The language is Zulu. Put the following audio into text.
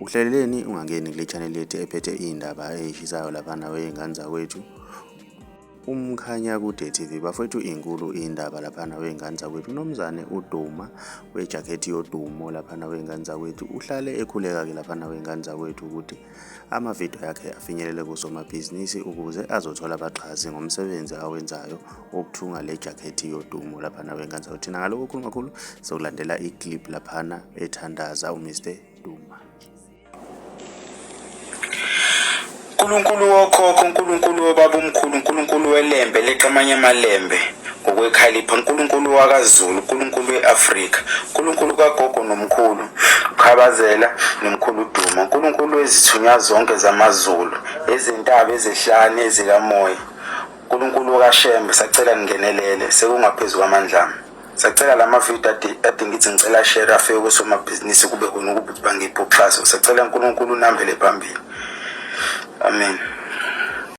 Uhleleleni ungangeni kule channel yethu ephethe iy'ndaba ey'shisayo laphana wey'ngane zakwethu. UMkhanyakude TV bafowethu inkulu indaba laphana wey'ngane zakwethu. UMnumzane uDuma wejakhethi yodumo laphana wey'ngane zakwethu uhlale ekhuleka-ke laphana wey'ngane zakwethu ukuthi amavidiyo yakhe afinyelele kosomabhizinisi ukuze azothola abaxhasi ngomsebenzi awenzayo wokuthunga le jakhethi yodumo laphana wey'ngane zakwethu. Thina ngalokho okukhulu kakhulu sokulandela i-clip laphana ethandaza uMr Duma. Nkulunkulu wokhokho, Nkulunkulu wobabomkhulu, Nkulunkulu weLembe leqa amanye amalembe ngokwekhalipha, Nkulunkulu wakaZulu, Nkulunkulu we-Afrika, Nkulunkulu kagogo nomkhulu uKhabazela nomkhulu uDuma, Nkulunkulu wezithunywa zonke zamaZulu, ezentaba, ezehlane, ezikamoya, Nkulunkulu kaShembe, sacela ningenelele, sekungaphezu kwamandla ami. Sacela lama video ade ade ngithi ngicela share afike kosomabhizinisi kube khona ukuthi bangiphe uxhaso. Sacela uNkulunkulu unihambele phambili. Amen.